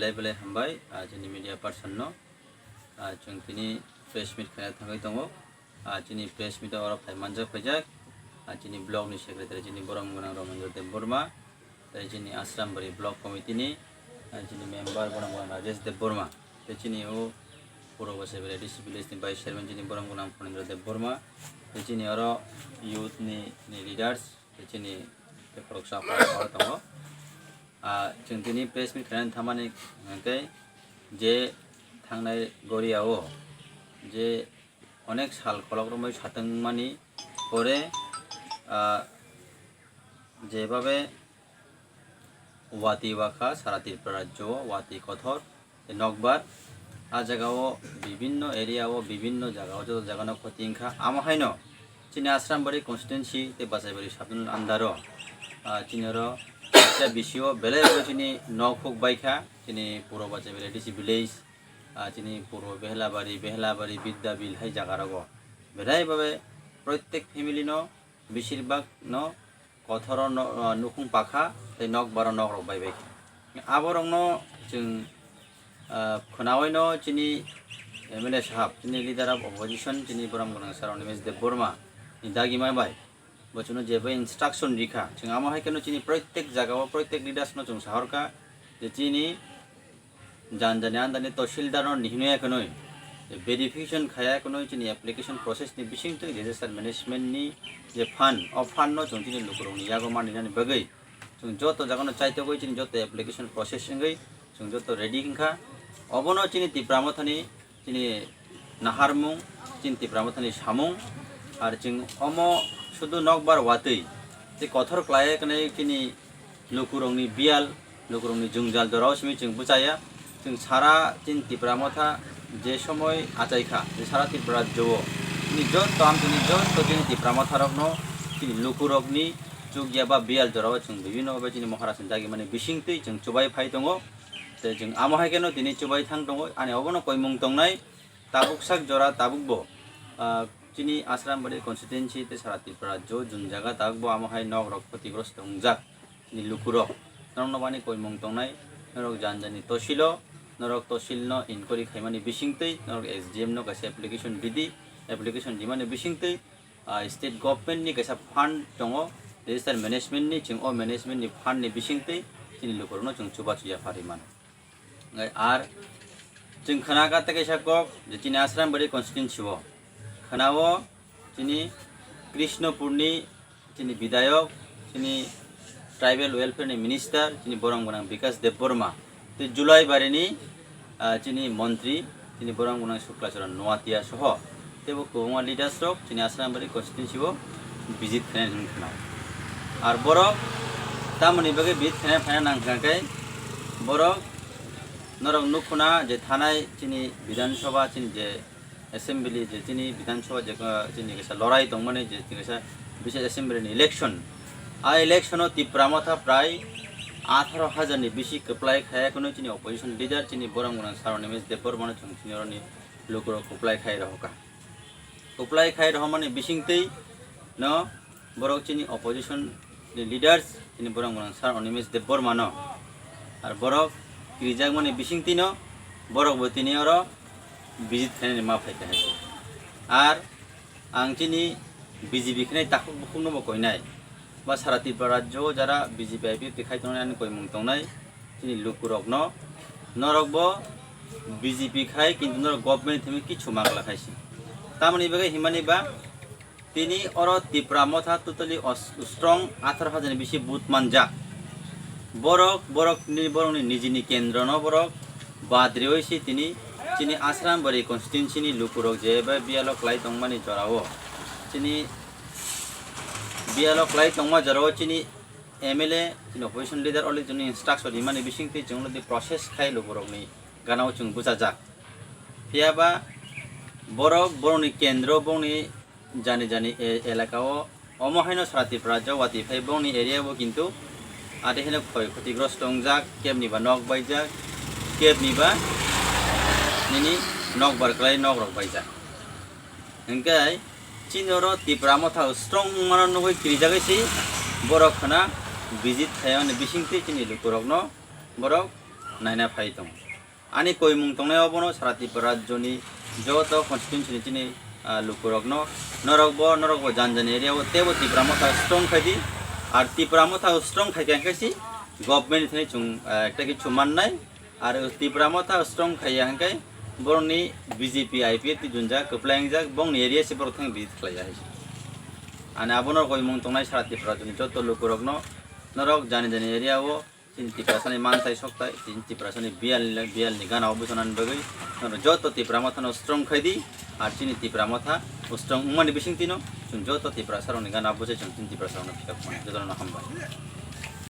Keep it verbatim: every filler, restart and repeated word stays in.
Belai belai hambai, ah, chini media person no. Ah, chwng tini press meet khaina thangwi tongo. Ah, chini press meet oro phai manjak phaijak. Ah, chini block ni secretary chini borom gwnang Ramendra Debbarma. Tei chini Ashram Bari block committee ni, ah, chini member borom gwnang Rajesh Debbarma. Tei chini o Purbo Bachai Belai D C village ni vice chairman chini borom gwnang Phanindra Debbarma. Tei chini oro youth ni, ni leaders. Tei chini tei khoroksa aphuru tongo. Ah, chwng tini press meet khainani thamani hwnkhe je thangnai Goria o je onek sal kholok romwi satwngmani pore, ah, jebabe watwi wakha sara Tripura rajyo o watwi kothor. Tei nokbar, ah jagao bibinno area o, bibinno jagao, joto jagano khoti wngkha. Amo haino chini Ashram Bari constituency tei Bachai Bari sub-division under o, ah, chini oro kisa bisio belai bo chini nok huk baikha, chini Purbo Bachai Bari D C village, ah, chini Purbo Behlabari, Behlabari, Bidyabil hai jaga rogo. Belai babe proitek family no, besir bak no kothoro no, ah, nukhung pakha tei nokbaro nok rok bai bai kha. Aborokno chwng, ah, khwnawi no chini M L A sahab, chini leader of opposition, chini borom gwnang sir Animesh Debbarma ni dagima bai bo chwngno jeba instruction rikha. Chwng amo hai kheno chini proitek jagao, proitek leaders no chwng sahorkha je chini jani jani andani tahsildar no ni hwnwi ya khwnwi, verification khaya khwnwi chini application process ni bisingtwi disaster management ni je fund, o fund no chwng chini lukurok ni yago mani nani bagwi chwng joto jaga no chaitogwi chini joto application process wngwi chwng joto ready wngkha. Obono chini Tipra Mothani chini naharmung, chini Tipra Mothani samung, ar chwng omo sudu nokbar watwi tei kothor khlai khwnwi chini lukurokni biyal, lukurokni jwngjal jorao simi chwng bwchaya. Chwng sara chini Tipra Motha je somoi achaikha, je sara Tripura rajyo o chini joto amchini joto chini Tipra Motharokno chini lukurokni chukya ba biyal jorao chwng bibinno bhabe chini Maharajni dagimani bisingtwi chwng chubai phai tongo. Tei chwng amo hai kheno tini chubai thang tongo, ani obono koimung tongnai. Tabuk sak jora tabuk bo, ah, chini Ashram Bari constituency tei sara Tripura rajyo jung jaga tabuk bo amo hai nok rok khotigrosto wngjak chini lukurok. Norok no bani koimung tongnai, norok jani jani tosil o, norok tosil no inquiry khaimani bisingtwi, norok S D M no kaisa application ridi, application rimani bisingtwi, ah, state government ni kaisa fund tongo, disaster management ni, chwng o management ni fund ni bisingtwi chini lukurok no chwng chubachu yaphar rimano. Hwnkhe ar chwng khna kha tei kaisa kok je chini Ashram Bari constituency o khna o chini Krishnopur ni chini bidayok, chini tribal welfare ni minister, chini borom gwnang Bikash Debbarma tei Julaibari ni, ah, chini montri, chini borom gwnang Sukla Charan Noatia soho teibo kwbangma leaders rok chini Ashram Bari constituency o visit khainai hwnwi khna o. Ar borok tamoni bagwi visit khainai phaina nang kha khe borok norok nukhuna je thanai chini Bidhan Sabha chini je assembly je chini Bidhan Sabha je, ah, chini kaisa lorai tongmani je chini kaisa bisi assembly ni election. A election o Tipra Motha prai atharo hajar ni bisi kwplai khaya kheno chini opposition leader chini borom gwnang Sir Animesh Debbarma no chwng chini oroni lukurok kwplai khai rohorkha. Kwplai khai rohormani bisingtwi no borok chini opposition ni leaders chini borom gwnang Sir Animesh Debbarma no. Ar borok kirijakmani bisingtwi no borok bo tini oro visit khainani ma phaikha hai. Ar ang chini B J P khainai takhuk bukhuk no bo koinai. Ba sara Tripura rajyo o jara B J P I P F T khai tongnai ani koimung tongnai chini lukurokno, norok bo B J P khai kintu norok government thimi kichu mangla khai si. Tamoni bagwi himani ba tini oro Tipra Motha totally os-, strong atharo hajar ni bisi vote manjak. Borok, borok ni, borok ni nijini kendro no borok badrioi si tini chini Ashram Bari constituency ni lukurok je ba biyalo klai tongmani jorao chini biyalo klai tongma jorao chini M L A, chini opposition leader, already chini instruction rimani bisingtwi chwng already process khai lukurokni ganao chwng bwchajak. Phiya ba borok, borokni kendro, borokni jani jani e-, elaka o omo haino sara Tripura rajyo watwi phai borokni area bo kintu ate haino khoi khoti grosto wngjak, kebni ba nok baijak, kebni ba nini nok bar kwlai nok rok baijak. Hwnkhe chini oro Tipra Motha strong wngmano nugwi kirijagwi si borok khna visit khaiyani bisingtwi chini lukurokno borok naina phai tongo. Ani koimung tongnai obono sara Tripura rajyoni joto constituency ni chini, ah, lukurokno, norokbo, norokbo jan jani area o teibo Tipra Motha strong khai di. Ar Tipra Motha strong khai khe hwnkhe si government ni thani chwng, ah, ekta kichu mannai. Ar Tipra Motha strong khaiya hwnkhe borokni B J P I P F ti junjak, kwplai wngjak, bongni area se borok thang visit khlaiya hai se. Ani abono koimung tongnai sara Tripura rajyoni joto lukurokno norok jani jani area o chini Tiprasani manthai sokthai, chini Tiprasani biyalni, biyalni gana o bwchanani bagwi norok joto Tipra Mothano strong khai di, ar chini Tipra Motha strong wngmani bisingtwino chwng joto Tiprasarokni gana o bwchai chwng chini Tiprasarokno phiya phone. Jotono hambai.